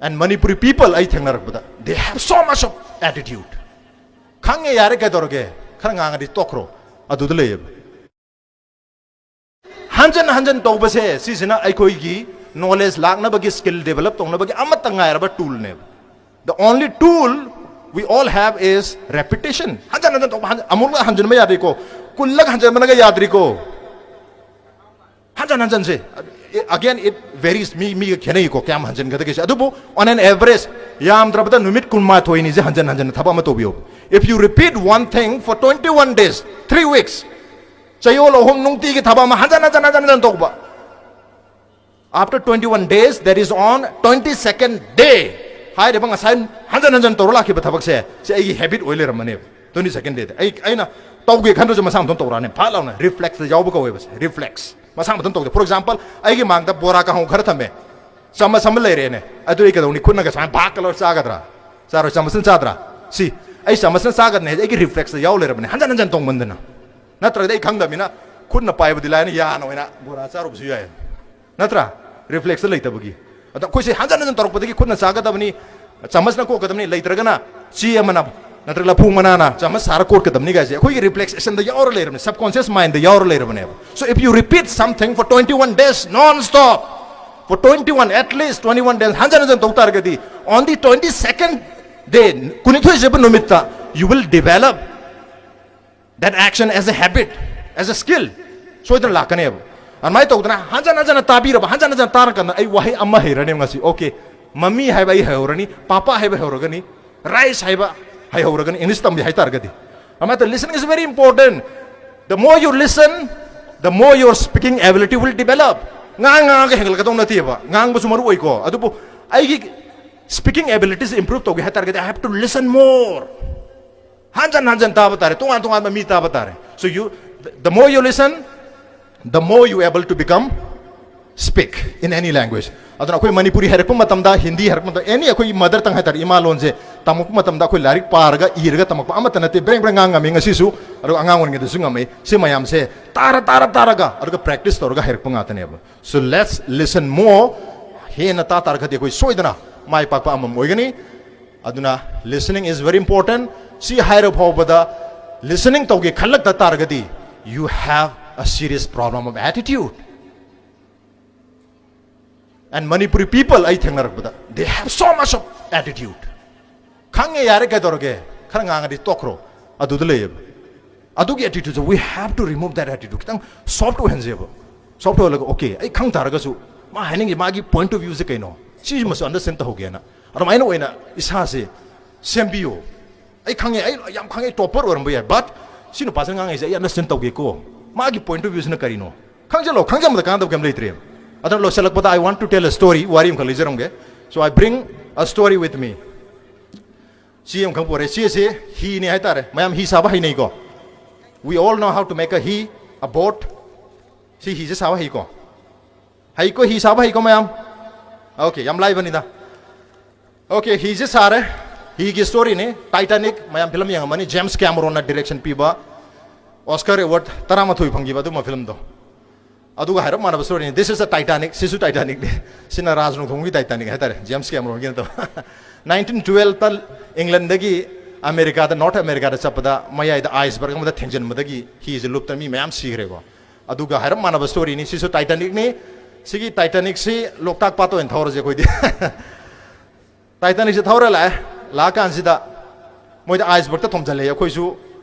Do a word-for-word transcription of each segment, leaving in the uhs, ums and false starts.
And Manipuri people ꯑꯩ ꯊꯦꯡꯅꯔꯛꯄꯗ, they have so much of attitude. ꯈꯪꯉꯦ, ꯌꯥꯔꯦ, ꯀꯩꯗꯧꯔꯒꯦ, ꯈꯔ ꯉꯥꯡꯉꯗꯤ ꯇꯣꯛꯈ꯭ꯔꯣ, ꯑꯗꯨꯗ ꯂꯩꯌꯦꯕ. ꯍꯟꯖꯟ ꯍꯟꯖꯟ ꯇꯧꯕꯁꯦ, ꯁꯤꯁꯤꯅ ꯑꯩꯈꯣꯏꯒꯤ knowledge ꯂꯥꯛꯅꯕꯒꯤ, skill develop ꯇꯧꯅꯕꯒꯤ ꯑꯃꯠꯇ ꯉꯥꯏꯔꯕ toolꯅꯦꯕ. The only tool we all have is repetition. ꯍꯟꯖꯟ ꯍꯟꯖꯟ ꯇꯧꯕ, ꯍꯟꯖꯟ, ꯑꯃꯨꯛꯂꯛ ꯍꯟꯖꯟꯕ ꯌꯥꯗ꯭ꯔꯤꯀꯣ, ꯀꯨꯟꯂꯛ ꯍꯟꯖꯟꯕꯅꯒ ꯌꯥꯗ꯭ꯔꯤꯀꯣ. ꯍꯟꯖꯟ ꯍꯟꯖꯟꯁꯦ. Again, it varies, ꯃꯤ ꯃꯤꯒ ꯈꯦꯠꯅꯩꯀꯣ, ꯀꯌꯥꯝ ꯍꯟꯖꯟꯒꯗꯒꯦꯁꯦ. ꯑꯗꯨꯕꯨ on an average, ꯌꯥꯝꯗ꯭ꯔꯕꯗ ꯅꯨꯃꯤꯠ ꯀꯨꯟꯃꯥꯊꯣꯏꯅꯤꯁꯦ ꯍꯟꯖꯟ ꯍꯟꯖꯟꯅ ꯊꯕꯛ ꯑꯃ ꯇꯧꯕꯤꯌꯣ. If you repeat one thing for twenty-one days, three weeks, ꯆꯌꯣꯜ ꯑꯍꯨꯝ ꯅꯨꯡꯇꯤꯒꯤ ꯊꯕꯛ ꯑꯃ ꯍꯟꯖꯟ ꯍꯟꯖꯟ ꯍꯟꯖꯟ ꯍꯟꯖꯟ ꯇꯧꯕ, after twenty-one days, that is on twenty-second day, ꯍꯥꯏꯔꯤꯕ ꯉꯁꯥꯏ ꯍꯟꯖꯟ ꯍꯟꯖꯟ ꯇꯧꯔ ꯂꯥꯛꯈꯤꯕ ꯊꯕꯛꯁꯦ, ꯁꯤ ꯑꯩꯒꯤ habit ꯑꯣꯏ ꯂꯩꯔꯝꯃꯅꯦꯕ. Twenty second day ꯗ ꯑꯩ, ꯑꯩꯅ ꯇꯧꯒꯦ ꯈꯟꯗ꯭ꯔꯁꯨ ꯃꯁꯥ ꯃꯊꯟ ꯇꯧꯔꯛꯑꯅꯤ, ꯐꯠ ꯂꯥꯎꯅ. Reflex ꯇ ꯌꯥꯎꯕ ꯀꯧꯋꯦꯕ ꯁꯦ, reflex. ꯃꯁꯥ ꯃꯊꯟ ꯇꯧꯗꯦ. For example, ꯑꯩꯒꯤ ꯃꯥꯡꯗ ꯕꯣꯔꯥ ꯀꯥꯡꯍꯧ ꯈꯔ ꯊꯝꯃꯦ, ꯆꯥꯃꯁ ꯑꯃ ꯂꯩꯔꯦꯅꯦ, ꯑꯗꯨ ꯑꯩ ꯀꯩꯗꯧꯅꯤ? ꯈꯨꯠꯅꯒ ꯁꯨꯃꯥꯏꯅ ꯚꯥꯛ ꯀ ꯂꯧꯔ ꯆꯥꯒꯗ꯭ꯔꯥ? ꯆꯥꯔꯣꯏ. ꯆꯥꯃꯁꯅ ꯆꯥꯗ꯭ꯔꯥ? ꯁꯤ ꯑꯩ ꯆꯥꯃꯁꯅ ꯆꯥꯒꯗ꯭ꯔꯥ ꯍꯥꯏꯁꯦ ꯑꯩꯒꯤ reflex ꯇ ꯌꯥꯎ ꯂꯩꯔꯕꯅꯦ, ꯍꯟꯖꯟ ꯍꯟꯖꯟ ꯇꯧꯃꯟꯗꯅ. ꯅꯠꯇ꯭ꯔꯒꯗꯤ ꯑꯩ ꯈꯪꯗꯕꯅꯤꯅ ꯈꯨꯠꯅ ꯄꯥꯏꯕꯗꯤ ꯂꯥꯏꯅ, ꯌꯥꯅ ꯑꯣꯏꯅ ꯕꯣꯔꯥ ꯆꯥꯔꯨꯕꯁꯨ ꯌꯥꯏ, ꯅꯠꯇ꯭ꯔꯥ? Reflex ꯇ ꯂꯩꯇꯕꯒꯤ. ꯑꯗꯣ ꯑꯩꯈꯣꯏꯁꯦ ꯍꯟꯖꯟ ꯍꯟꯖꯟ ꯇꯧꯔꯛꯄꯗꯒꯤ ꯈꯨꯠꯅ ꯆꯥꯒꯗꯕꯅꯤ, ꯆꯥꯃꯁꯅ ꯀꯣꯠꯀꯗꯕꯅꯤ, ꯂꯩꯇ꯭ꯔꯒꯅ ꯆꯦ ꯑꯃꯅ ꯅꯠꯇ꯭ꯔꯒ ꯂꯐꯨ ꯃꯅꯥꯅ ꯆꯥꯃꯁ ꯁꯥꯔ ꯀꯣꯠꯀꯗꯕꯅꯤ ꯀꯥꯏꯁꯦ ꯑꯩꯈꯣꯏꯒꯤ reflex action ꯗ ꯌꯥꯎꯔ ꯂꯩꯔꯕꯅꯦ, subconscious mind ꯗ ꯌꯥꯎꯔ ꯂꯩꯔꯕꯅꯦꯕ. So if you repeat something for twenty-one days non stop, for twenty-one, at least twenty-one days, ꯍꯟꯖꯟ ꯍꯟꯖꯟ ꯇꯧ ꯇꯥꯔꯒꯗꯤ, on the twenty-second day, ꯀꯨꯟꯅꯤꯊꯣꯏ ꯁꯨꯕ ꯅꯨꯃꯤꯠꯇ, you will develop that action as a habit, as a skill. ꯁꯣꯏꯗꯅ ꯂꯥꯛꯀꯅꯦꯕ. ꯑꯗꯨꯃꯥꯏꯅ ꯇꯧꯗꯅ ꯍꯟꯖꯟ ꯍꯟꯖꯟꯅ ꯇꯥꯕꯤꯔꯕ, ꯍꯟꯖꯟ ꯍꯟꯖꯟ ꯇꯥꯔꯀꯥꯟꯗ ꯑꯩ ꯋꯥꯍꯩ ꯑꯃ ꯍꯩꯔꯅꯦꯕ ꯉꯁꯤ. Okay, ꯃꯃꯤ ꯍꯥꯏꯕ ꯑꯩ ꯍꯩꯍꯧꯔꯅꯤ, ꯄꯥꯄꯥ ꯍꯥꯏꯕ ꯍꯩꯍꯧꯔꯒꯅꯤ, rice ꯍꯥꯏꯕ ꯍꯩꯍꯧꯔꯒꯅꯤ, English ꯇꯝꯒꯦ ꯍꯥꯏꯇꯥꯔꯒꯗꯤ. ꯑꯗꯨꯃꯥꯏꯅ ꯇꯧ-, listening is very important. The more you listen, the more your speaking ability will develop. ꯉꯥꯡ ꯉꯥꯡꯉꯒ ꯍꯦꯟꯒꯠꯂꯛꯀꯗꯧ ꯅꯠꯇꯦꯕ, ꯉꯥꯡꯕꯁꯨ ꯃꯔꯨ ꯑꯣꯏꯀꯣ, ꯑꯗꯨꯕꯨ ꯑꯩꯒꯤ speaking abilities improve ꯇꯧꯒꯦ ꯍꯥꯏꯇꯥꯔꯒꯗꯤ, I have to listen more. ꯍꯟꯖꯟ ꯍꯟꯖꯟ ꯇꯥꯕ ꯇꯥꯔꯦ, ꯇꯣꯉꯥꯟ ꯇꯣꯉꯥꯟꯕ ꯃꯤ ꯇꯥꯕ ꯇꯥꯔꯦ. So you, the more you listen, the more you able to become, speak in any language. ꯑꯗꯨꯅ ꯑꯩꯈꯣꯏ ꯃꯅꯤꯄꯨꯔꯤ ꯍꯩꯔꯛꯄ ꯃꯇꯝꯗ, ꯍꯤꯟꯗꯤ ꯍꯩꯔꯛꯄ ꯃꯇꯝꯗ, any ꯑꯩꯈꯣꯏꯒꯤ mother tongue ꯍꯥꯏꯇꯥꯔꯦ, ꯏꯃꯥ ꯂꯣꯟꯁꯦ ꯇꯝꯃꯛꯄ ꯃꯇꯝꯗ ꯑꯩꯈꯣꯏ ꯂꯥꯏꯔꯤꯛ ꯄꯥꯔꯒ ꯏꯔꯒ ꯇꯝꯃꯛꯄ ꯑꯃꯠꯇ ꯅꯠꯇꯦ. ꯕ꯭ꯔꯦꯡ ꯕ꯭ꯔꯦꯡ ꯉꯥꯡ ꯉꯝꯃꯤ ꯉꯁꯤꯁꯨ, ꯑꯗꯨꯒ ꯑꯉꯥꯡ ꯑꯣꯏꯔꯤꯉꯩꯗꯁꯨ ꯉꯝꯃꯤ꯫ ꯁꯤ ꯃꯌꯥꯝꯁꯦ ꯇꯥꯔ ꯇꯥꯔ ꯇꯥꯔꯒ, ꯑꯗꯨꯒ practice ꯇꯧꯔꯒ ꯍꯩꯔꯛꯄ ꯉꯥꯛꯇꯅꯦꯕ. So let's listen more, ꯍꯦꯟꯅ ꯇꯥ ꯇꯥꯔꯒꯗꯤ ꯑꯩꯈꯣꯏ ꯁꯣꯏꯗꯅ ꯃꯥꯏ ꯄꯥꯛꯄ ꯑꯃꯃꯝ ꯑꯣꯏꯒꯅꯤ꯫ ꯑꯗꯨꯅ listening is very important꯫ ꯁꯤ ꯍꯥꯏꯔ ꯐꯥꯎꯕꯗ listening ꯇꯧꯒꯦ ꯈꯜꯂꯛꯇ ꯇꯥꯔꯒꯗꯤ, you have a serious problem of attitude꯫ And Manipuri people ꯑꯩ ꯊꯦꯡꯅꯔꯛꯄꯗ, they have so much of attitude꯫ ꯈꯪꯉꯦ, ꯌꯥꯔꯦ, ꯀꯩꯗꯧꯔꯒꯦ, ꯈꯔ ꯉꯥꯡꯉꯗꯤ ꯇꯣꯛꯈ꯭ꯔꯣ, ꯑꯗꯨꯗ ꯂꯩꯌꯦꯕ꯫ ꯑꯗꯨꯒꯤ attitude say, we have to remove that attitude꯫ ꯈꯤꯇꯪ soft ꯑꯣꯏꯍꯟꯁꯦꯕ꯫ Soft ꯑꯣꯏꯍꯜꯂꯒ, okay, ꯑꯩ ꯈꯪ ꯇꯥꯔꯒꯁꯨ ꯃꯥ ꯍꯥꯏꯅꯤꯡꯉꯤ ꯃꯥꯒꯤ point of view ꯁꯦ ꯀꯩꯅꯣ, ꯁꯤꯃꯁꯨ understand ꯇꯧꯍꯧꯒꯦꯅ ꯑꯗꯨꯃꯥꯏꯅ ꯑꯣꯏꯅ ꯏꯁꯥꯁꯦ ꯁꯦꯝꯕꯤꯌꯣ꯫ ꯑꯩ ꯈꯪꯉꯦ, ꯑꯩ ꯌꯥꯝ ꯈꯪꯉꯦ, topper ꯑꯣꯏꯔꯝꯕ ꯌꯥꯏ, but ꯁꯤ ꯅꯨꯄꯥꯁꯤꯅ ꯉꯥꯡꯉꯤꯁꯦ ꯑꯩ understand ꯇꯧꯒꯦꯀꯣ, ꯃꯥꯒꯤ point of view ꯁꯤꯅ ꯀꯔꯤꯅꯣ, ꯈꯪꯖꯜꯂꯣ꯫ ꯈꯪꯖꯟꯕꯗ ꯀꯥꯟꯅꯗꯕ ꯀꯩꯝ ꯂꯩꯇ꯭ꯔꯦ꯫ ꯑꯗꯨꯅ ꯂꯣꯏꯁꯤꯜꯂꯛꯄꯗ, I want to tell a story, ꯋꯥꯔꯤ ꯑꯃꯈꯛ ꯂꯤꯖꯔꯝꯒꯦ꯫ So I bring a story with me꯫ ꯁꯤ ꯑꯃꯈꯛ ꯄꯣꯔꯦ꯫ ꯁꯤꯁꯦ ꯍꯤꯅꯦ ꯍꯥꯏꯇꯥꯔꯦ꯫ ꯃꯌꯥꯝ ꯍꯤ ꯁꯥꯕ ꯍꯩꯅꯩꯀꯣ? We all know how to make a hi, a boat꯫ ꯁꯤ ꯍꯤꯁꯦ ꯁꯥꯕ ꯍꯩꯀꯣ? ꯍꯩꯀꯣ, ꯍꯤ ꯁꯥꯕ ꯍꯩꯀꯣ ꯃꯌꯥꯝ? Okay, ꯌꯥꯝ ꯂꯥꯏꯕꯅꯤꯗ꯫ Okay, ꯍꯤꯁꯦ ꯁꯥꯔꯦ꯫ ꯍꯤꯒꯤ story ꯅꯤ꯫ Titanic, ꯃꯌꯥꯝ film ꯌꯦꯡꯉꯝꯃꯅꯤ, James Cameron ꯅ direction ꯄꯤꯕ, Oscar award ꯇꯔꯥꯃꯥꯊꯣꯏ ꯐꯪꯈꯤꯕ ꯑꯗꯨꯝꯕ film ꯗꯣ꯫ ꯑꯗꯨꯒ ꯍꯥꯏꯔꯞ ꯃꯥꯟꯅꯕ story ꯅꯤ꯫ This is a Titanic, ꯁꯤꯁꯨ Titanic ꯅꯤ꯫ ꯁꯤꯅ ꯔꯥꯖ ꯅꯣꯡꯊꯣꯡꯕꯝꯒꯤ Titanic ꯍꯥꯏꯇꯥꯔꯦ, James Cameron ꯒꯤ ꯅꯠꯇꯕ꯫ Nineteen twelve ꯇ England ꯗꯒꯤ America ꯗ, North America ꯗ ꯆꯠꯄꯗ ꯃꯌꯥꯏꯗ iceberg ꯑꯃꯗ ꯊꯦꯡꯖꯤꯟꯕꯗꯒꯤ ꯍꯤꯁꯦ ꯂꯨꯞꯇꯅ ꯃꯤ ꯃꯌꯥꯝ ꯁꯤꯈ꯭ꯔꯦꯀꯣ꯫ ꯑꯗꯨꯒ ꯍꯥꯏꯔꯞ ꯃꯥꯟꯅꯕ story ꯅꯤ꯫ ꯁꯤꯁꯨ Titanic ꯅꯤ꯫ ꯁꯤꯒꯤ Titanic ꯁꯤ ꯂꯣꯛꯇꯥꯛ ꯄꯥꯠꯇ ꯑꯣꯏꯅ ꯊꯧꯔꯁꯦ ꯑꯩꯈꯣꯏꯗꯤ꯫ Titanic ꯁꯦ ꯊꯧꯔ ꯂꯥꯛꯑꯦ꯫ ꯂꯥꯛꯑꯀꯥꯟꯁꯤꯗ ꯃꯣꯏꯗ iceberg ꯇ ꯊꯣꯝꯖꯤꯜꯂꯛꯑꯦ꯫ ꯑꯩꯈꯣꯏꯁꯨ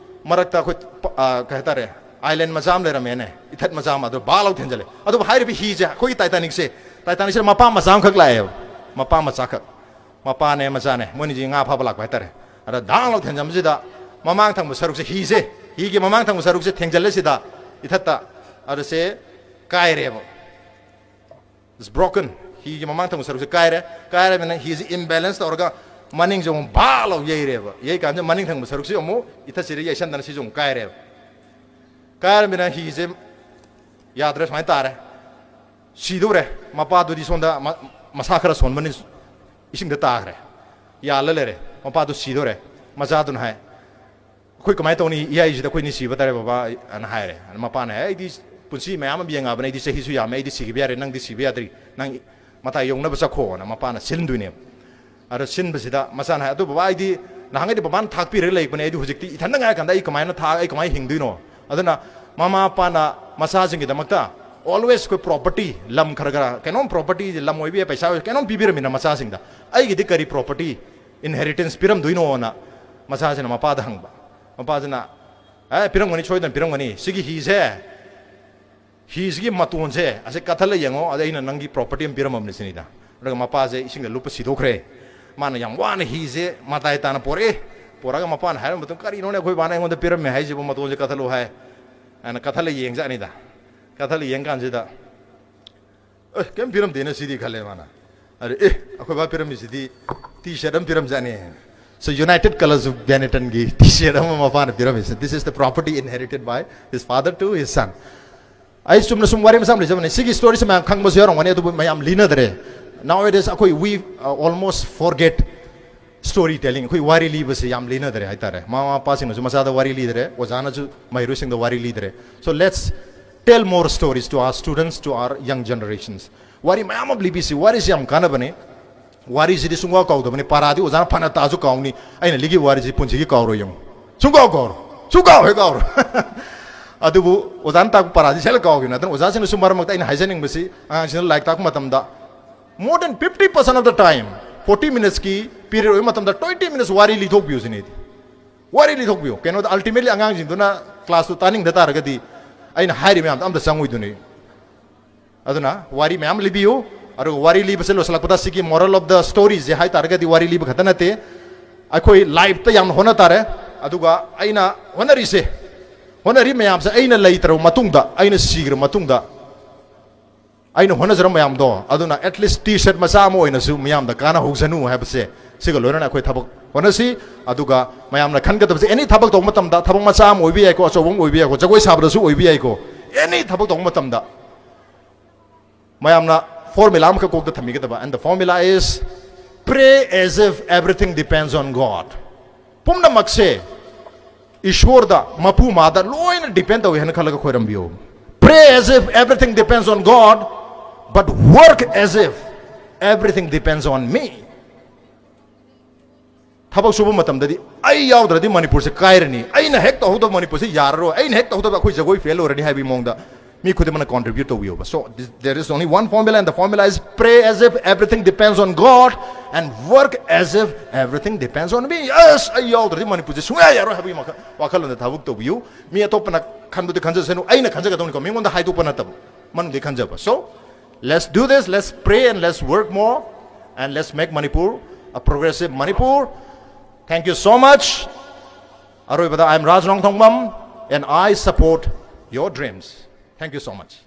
ꯃꯔꯛꯇ ꯑꯩꯈꯣꯏ, ꯑ, ꯀꯩ ꯍꯥꯏꯇꯥꯔꯦ, island ꯃꯆꯥ ꯑꯃ ꯂꯩꯔꯝꯃꯦꯅꯦ, ꯏꯊꯠ ꯃꯆꯥ ꯑꯃ, ꯑꯗꯨ ꯚꯥ ꯂꯥꯎ ꯊꯦꯟꯖꯜꯂꯦ꯫ ꯑꯗꯨꯕꯨ ꯍꯥꯏꯔꯤꯕ ꯍꯤꯁꯦ, ꯑꯩꯈꯣꯏꯒꯤ Titanic ꯁꯦ, Titanic ꯁꯤꯗ ꯃꯄꯥ ꯃꯆꯥ ꯑꯃꯈꯛ ꯂꯥꯛꯑꯦꯕ, ꯃꯄꯥ ꯃꯆꯥꯈꯛ꯫ ꯃꯄꯥꯅꯦ ꯃꯆꯥꯅꯦ, ꯃꯣꯏꯅꯤꯁꯦ ꯉꯥ ꯐꯥꯕ ꯂꯥꯛꯄ ꯍꯥꯏꯇꯥꯔꯦ꯫ ꯑꯗ ꯙꯥꯡ ꯂꯥꯎ ꯊꯦꯟꯖꯟꯕꯁꯤꯗ ꯃꯃꯥꯡ ꯊꯪꯕ ꯁꯔꯨꯛꯁꯦ, ꯍꯤꯁꯦ, ꯍꯤꯒꯤ ꯃꯃꯥꯡ ꯊꯪꯕ ꯁꯔꯨꯛꯁꯦ ꯊꯦꯡꯖꯜꯂꯦ ꯁꯤꯗ, ꯏꯊꯠꯇ꯫ ꯑꯗꯨꯁꯦ ꯀꯥꯏꯔꯦꯕ꯫ It's broken꯫ ꯍꯤꯒꯤ ꯃꯃꯥꯡ ꯊꯪꯕ ꯁꯔꯨꯛꯁꯦ ꯀꯥꯏꯔꯦ꯫ ꯀꯥꯏꯔꯕꯅꯤꯅ ꯍꯤꯁꯦ imbalance ꯇꯧꯔꯒ ꯃꯅꯤꯡꯁꯦ ꯑꯃꯨꯛ ꯚꯥ ꯂꯥꯎ ꯌꯩꯔꯦꯕ꯫ ꯌꯩ ꯀꯥꯟꯁꯤꯗ ꯃꯅꯤꯡ ꯊꯪꯕ ꯁꯔꯨꯛꯁꯦ ꯑꯃꯨꯛ ꯏꯊꯠꯁꯤꯗ ꯌꯩꯁꯟꯗꯅ ꯁꯤꯁꯨ ꯑꯃꯨꯛ ꯀꯥꯏꯔꯦꯕ꯫ ꯀꯥꯏꯔꯕꯅꯤꯅ ꯍꯤꯁꯦ ꯌꯥꯗ꯭ꯔꯦ, ꯁꯨꯃꯥꯏꯅ ꯇꯥꯔꯦ꯫ ꯁꯤꯗꯧꯔꯦ꯫ ꯃꯄꯥꯗꯨꯗꯤ ꯁꯣꯝꯗ ꯃ-, ꯃꯁꯥ ꯈꯔ ꯁꯣꯟꯕꯅꯤ, ꯏꯁꯤꯡꯗ ꯇꯥꯈ꯭ꯔꯦ꯫ ꯌꯥꯜꯂ ꯂꯩꯔꯦ꯫ ꯃꯄꯥꯗꯨ ꯁꯤꯗꯧꯔꯦ꯫ ꯃꯆꯥꯗꯨꯅ ꯍꯥꯏ, "ꯑꯩꯈꯣꯏ ꯀꯃꯥꯏꯅ ꯇꯧꯅꯤ? ꯏꯌꯥꯏꯁꯤꯗ ꯑꯩꯈꯣꯏꯅꯤ ꯁꯤꯕ ꯇꯥꯔꯦ, ꯕꯕꯥ", ꯑꯅ ꯍꯥꯏꯔꯦ꯫ ꯑꯗ ꯃꯄꯥꯅ ꯍꯥꯏ, "ꯑꯩꯗꯤ ꯄꯨꯟꯁꯤ ꯃꯌꯥꯝ ꯑꯃ ꯌꯦꯡꯉꯛꯑꯕꯅꯦ, ꯑꯩꯗꯤ ꯆꯍꯤꯁꯨ ꯌꯥꯝꯃꯦ, ꯑꯩꯗꯤ ꯁꯤꯈꯤꯕ ꯌꯥꯔꯦ, ꯅꯪꯗꯤ ꯁꯤꯕ ꯌꯥꯗ꯭ꯔꯤ, ꯅꯪ ꯃꯇꯥꯏ ꯌꯧꯅꯕ ꯆꯠꯈꯣꯅ ꯃꯄꯥꯅ ꯁꯤꯟꯗꯣꯏꯅꯦꯕ꯫ ꯑꯗꯣ ꯁꯤꯟꯕꯁꯤꯗ ꯃꯆꯥꯅ ꯍꯥꯏ, "ꯑꯗꯨ ꯕꯕꯥ, ꯑꯩꯗꯤ ꯅꯍꯥꯟꯒꯩꯗꯤ ꯕꯕꯥꯅ ꯊꯥꯛꯄꯤꯔꯒ ꯂꯩꯕꯅꯦ, ꯑꯩꯗꯤ ꯍꯧꯖꯤꯛꯇꯤ ꯏꯊꯟꯗ ꯉꯥꯏꯔꯀꯥꯟꯗ ꯑꯩ ꯀꯃꯥꯏꯅ ꯊꯥꯛ ꯑꯩ ꯀꯃꯥꯏꯅ ꯍꯤꯡꯗꯣꯏꯅꯣ?" ꯑꯗꯨꯅ ꯃꯃꯥ ꯃꯄꯥꯅ ꯃꯆꯥꯁꯤꯡꯒꯤꯗꯃꯛꯇ always ꯑꯩꯈꯣꯏ property, ꯂꯝ ꯈꯔ ꯈꯔ, ꯀꯩꯅꯣꯝ property, ꯂꯝ ꯑꯣꯏꯕ ꯌꯥꯏ, ꯄꯩꯁꯥ ꯑꯣꯏꯕ, ꯀꯩꯅꯣꯝ ꯄꯤꯕꯤꯔꯝꯃꯤꯅ ꯃꯆꯥꯁꯤꯡꯗ, "ꯑꯩꯒꯤꯗꯤ ꯀꯔꯤ property, inheritance ꯄꯤꯔꯝꯗꯣꯏꯅꯣꯅ?" ꯃꯆꯥꯁꯤꯅ ꯃꯄꯥꯗ ꯍꯪꯕ꯫ ꯃꯄꯥꯁꯤꯅ, "ꯑꯦ, ꯄꯤꯔꯝꯒꯅꯤ, ꯁꯣꯏꯗꯅ ꯄꯤꯔꯝꯒꯅꯤ꯫ ꯁꯤꯒꯤ ꯍꯤꯁꯦ, ꯍꯤꯁꯤꯒꯤ ꯃꯇꯣꯟꯁꯦ ꯑꯁꯤ ꯀꯠꯊꯠꯂ ꯌꯦꯡꯉꯣ, ꯑꯗ ꯑꯩꯅ ꯅꯪꯒꯤ property ꯑꯃ ꯄꯤꯔꯝꯃꯕꯅꯤ" ꯁꯤꯅꯤꯗ꯫ ꯑꯗꯨꯒ ꯃꯄꯥꯁꯦ ꯏꯁꯤꯡꯗ ꯂꯨꯞꯄ ꯁꯤꯗꯣꯛꯈ꯭ꯔꯦ꯫ ꯃꯥꯅ ꯌꯥꯝ ꯋꯥꯅ ꯍꯤꯁꯦ ꯃꯇꯥꯏ ꯇꯥꯅ ꯄꯣꯔꯛꯑꯦ꯫ ꯄꯣꯔꯛꯑꯒ ꯃꯄꯥꯅ ꯍꯥꯏꯔꯝꯕ ꯃꯇꯝ, "ꯀꯔꯤꯅꯣꯅꯦ ꯑꯩꯈꯣꯏ ꯕꯥꯅ ꯑꯩꯉꯣꯟꯗ ꯄꯤꯔꯝꯃꯦ ꯍꯥꯏꯁꯤꯕꯨ, ꯃꯇꯣꯟꯁꯦ ꯀꯠꯊꯠꯂꯨ ꯍꯥꯏ?" ꯍꯥꯏꯅ ꯀꯠꯊꯠꯂ ꯌꯦꯡꯖꯥꯠꯅꯤꯗ꯫ ꯀꯠꯊꯠꯂ ꯌꯦꯡ ꯀꯥꯟꯁꯤꯗ, "ꯑꯦ, ꯀꯩꯝ ꯄꯤꯔꯝꯗꯦꯅ ꯁꯤꯗꯤ" ꯈꯜꯂꯦ ꯃꯥꯅ꯫ ꯑꯗ, "ꯑꯦ, ꯑꯩꯈꯣꯏ ꯕꯥ ꯄꯤꯔꯝꯃꯤꯁꯤꯗꯤ T-shirt ꯑꯃ ꯄꯤꯔꯝꯖꯥꯠꯅꯤ." So United Colors of Benettonꯒꯤ T-shirt ꯑꯃ ꯃꯄꯥꯅ ꯄꯤꯔꯝꯃꯤꯁꯦ, "This is the property inherited by his father to his son." ꯑꯩ ꯆꯨꯝꯅ ꯁꯨꯝ ꯋꯥꯔꯤ ꯃꯆꯥ ꯑꯃ ꯂꯤꯖꯕꯅꯦ꯫ ꯁꯤꯒꯤ storyꯁꯦ ꯃꯌꯥꯝ ꯈꯪꯕꯁꯨ ꯌꯥꯎꯔꯝꯒꯅꯤ, ꯑꯗꯨꯕꯨ ꯃꯌꯥꯝ ꯂꯤꯅꯗ꯭ꯔꯦ꯫ Nowadays ꯑꯩꯈꯣꯏ, we, uh, almost forget story telling. ꯑꯩꯈꯣꯏ ꯋꯥꯔꯤ ꯂꯤꯕꯁꯦ ꯌꯥꯝ ꯂꯤꯅꯗ꯭ꯔꯦ ꯍꯥꯏꯇꯥꯔꯦ꯫ ꯃꯃꯥ ꯃꯄꯥꯁꯤꯡꯅꯁꯨ ꯃꯆꯥꯗ ꯋꯥꯔꯤ ꯂꯤꯗ꯭ꯔꯦ, ꯑꯣꯖꯥꯅꯁꯨ ꯃꯍꯩꯔꯣꯏꯁꯤꯡꯗ ꯋꯥꯔꯤ ꯂꯤꯗ꯭ꯔꯦ꯫ So let's tell more stories to our students, to our young generations. ꯋꯥꯔꯤ ꯃꯌꯥꯝ ꯑꯃ ꯂꯤꯕꯤꯁꯤ꯫ ꯋꯥꯔꯤꯁꯤ ꯌꯥꯝ ꯀꯥꯟꯅꯕꯅꯤ꯫ ꯋꯥꯔꯤꯁꯤꯗꯤ ꯁꯨꯡꯀꯥꯎ ꯀꯥꯎꯗꯕꯅꯤ꯫ ꯄꯥꯔꯥꯗꯤ ꯑꯣꯖꯥꯅ ꯐꯅ ꯇꯥꯛꯑꯁꯨ ꯀꯥꯎꯅꯤ꯫ ꯑꯩꯅ ꯂꯤꯒꯤ ꯋꯥꯔꯤꯁꯤ ꯄꯨꯟꯁꯤꯒꯤ ꯀꯥꯎꯔꯣꯏ ꯌꯦꯡꯉꯨ꯫ ꯁꯨꯡꯀꯥꯎ ꯀꯥꯎꯔꯣꯏ꯫ ꯁꯨꯡꯀꯥꯎ ꯍꯦꯛ ꯀꯥꯎꯔꯣꯏ꯫ ꯑꯗꯨꯕꯨ ꯑꯣꯖꯥꯅ ꯇꯥꯛꯄ ꯄꯥꯔꯥꯗꯤ ꯁꯦꯜ ꯀꯥꯎꯈꯤꯕꯅꯤ꯫ ꯑꯗꯨꯅ ꯑꯣꯖꯥꯁꯤꯡꯅꯁꯨ ꯃꯔꯛ ꯃꯔꯛꯇ ꯑꯩꯅ ꯍꯥꯏꯖꯅꯤꯡꯕꯁꯤ, ꯑꯉꯥꯡꯁꯤꯡꯅ ꯂꯥꯏꯔꯤꯛ ꯇꯥꯛꯄ ꯃꯇꯝꯗ, more than fifty percent of the time, forty minutesꯀꯤ period ꯑꯣꯏꯕ ꯃꯇꯝꯗ twenty minutes ꯋꯥꯔꯤ ꯂꯤꯊꯣꯛꯄꯤꯌꯨ ꯁꯤꯅꯤ ꯑꯩꯗꯤ꯫ ꯋꯥꯔꯤ ꯂꯤꯊꯣꯛꯄꯤꯌꯨ꯫ ꯀꯩꯅꯣꯗ, ultimately ꯑꯉꯥꯡꯁꯤꯡꯗꯨꯅ classꯇꯨ ꯇꯥꯅꯤꯡꯗ ꯇꯥꯔꯒꯗꯤ ꯑꯩꯅ ꯍꯥꯏꯔꯤꯕ ꯃꯌꯥꯝꯗꯣ ꯑꯝꯇ ꯆꯪꯉꯣꯏꯗꯨꯅꯤ꯫ ꯑꯗꯨꯅ ꯋꯥꯔꯤ ꯃꯌꯥꯝ ꯂꯤꯕꯤꯌꯨ꯫ ꯑꯗꯨꯒ ꯋꯥꯔꯤ ꯂꯤꯕꯁꯦ ꯂꯣꯏꯁꯤꯜꯂꯛꯄꯗ ꯁꯤꯒꯤ moral of the storyꯁꯦ ꯍꯥꯏ ꯇꯥꯔꯒꯗꯤ ꯋꯥꯔꯤ ꯂꯤꯕ ꯈꯛꯇ ꯅꯠꯇꯦ, ꯑꯩꯈꯣꯏ lifeꯇ ꯌꯥꯝꯅ ꯍꯣꯠꯅ ꯇꯥꯔꯦ꯫ ꯑꯗꯨꯒ ꯑꯩꯅ ꯍꯣꯠꯅꯔꯤꯁꯦ, ꯍꯣꯠꯅꯔꯤ ꯃꯌꯥꯝꯁꯦ ꯑꯩꯅ ꯂꯩꯇ꯭ꯔꯕ ꯃꯇꯨꯡꯗ, ꯑꯩꯅ ꯁꯤꯈ꯭ꯔꯕ ꯃꯇꯨꯡꯗ, ꯑꯩꯅ ꯍꯣꯠꯅꯖꯔꯝꯕ ꯃꯌꯥꯝꯗꯣ, ꯑꯗꯨꯅ at least T-shirt ꯃꯆꯥ ꯑꯃ ꯑꯣꯏꯅꯁꯨ ꯃꯤꯌꯥꯝꯗ ꯀꯥꯟꯅꯍꯧꯁꯅꯨ ꯍꯥꯏꯕꯁꯦ, ꯁꯤꯒ ꯂꯣꯏꯅꯅ ꯑꯩꯈꯣꯏ ꯊꯕꯛ ꯍꯣꯠꯅꯁꯤ꯫ ꯑꯗꯨꯒ ꯃꯌꯥꯝꯅ ꯈꯟꯒꯗꯕꯁꯦ, any ꯊꯕꯛ ꯇꯧꯕ ꯃꯇꯝꯗ, ꯊꯕꯛ ꯃꯆꯥ ꯑꯃ ꯑꯣꯏꯕ ꯌꯥꯏꯀꯣ, ꯑꯆꯧꯕ ꯑꯃ ꯑꯣꯏꯕ ꯌꯥꯏꯀꯣ, ꯖꯒꯣꯏ ꯁꯥꯕꯗꯁꯨ ꯑꯣꯏꯕ ꯌꯥꯏꯀꯣ, any ꯊꯕꯛ ꯇꯧꯕ ꯃꯇꯝꯗ ꯃꯌꯥꯝꯅ formula ꯑꯃꯈꯛ ꯀꯣꯛꯇ ꯊꯝꯕꯤꯒꯗꯕ, and the formula is, pray as if everything depends on God. ꯄꯨꯝꯅꯃꯛꯁꯦ ꯏꯁꯣꯔꯗ, ꯃꯄꯨ ꯃꯥꯗ ꯂꯣꯏꯅ depend ꯇꯧꯏ ꯍꯥꯏꯅ ꯈꯜꯂꯒ ꯈꯣꯏꯔꯝꯕꯤꯌꯨ꯫ Pray as if everything depends on God, but work as if Everything depends on me. ꯊꯕꯛ ꯁꯨꯕ ꯃꯇꯝꯗꯗꯤ ꯑꯩ ꯌꯥꯎꯗ꯭ꯔꯗꯤ ꯃꯅꯤꯄꯨꯔꯁꯦ ꯀꯥꯏꯔꯅꯤ, ꯑꯩꯅ ꯍꯦꯛ ꯇꯧꯍꯧꯗꯕ ꯃꯅꯤꯄꯨꯔꯁꯦ ꯌꯥꯔꯔꯣꯏ, ꯑꯩꯅ ꯍꯦꯛ ꯇꯧꯍꯧꯗꯕ ꯑꯩꯈꯣꯏ ꯖꯒꯣꯏ ꯐꯦꯜ ꯑꯣꯏꯔꯅꯤ ꯍꯥꯏꯕꯒꯤ ꯃꯑꯣꯡꯗ ꯃꯤ ꯈꯨꯗꯤꯡꯃꯛꯅ contribute ꯇꯧꯕꯤꯌꯣꯕ. So this, there is only one formula, and the formula is pray as if everything depends on God and work as if everything depends on me. Yes, ꯑꯩ ꯌꯥꯎꯗ꯭ꯔꯗꯤ ꯃꯅꯤꯄꯨꯔꯁꯦ ꯁꯨꯡꯌꯥ ꯌꯥꯔꯣꯏ ꯍꯥꯏꯕꯒꯤ ꯋꯥꯈꯜ, ꯋꯥꯈꯜꯂꯣꯟꯗ ꯊꯕꯛ ꯇꯧꯕꯤꯌꯨ. ꯃꯤ ꯑꯇꯣꯞꯄꯅ ꯈꯟꯕꯗꯤ ꯈꯟꯖꯁꯅꯨ, ꯑꯩꯅ ꯈꯟꯖꯒꯗꯧꯅꯤꯀꯣ, ꯃꯤꯉꯣꯟꯗ ꯍꯥꯏꯗꯣꯛꯄ ꯅꯠꯇꯕ, ꯃꯅꯨꯡꯗꯒꯤ ꯈꯟꯖꯕ. So let's do this, let's pray and let's work more and let's make Manipur a progressive Manipur. Thank you so much. ꯑꯔꯣꯏꯕꯗ, I am Raj Rongthongbam and I support your dreams. Thank you so much.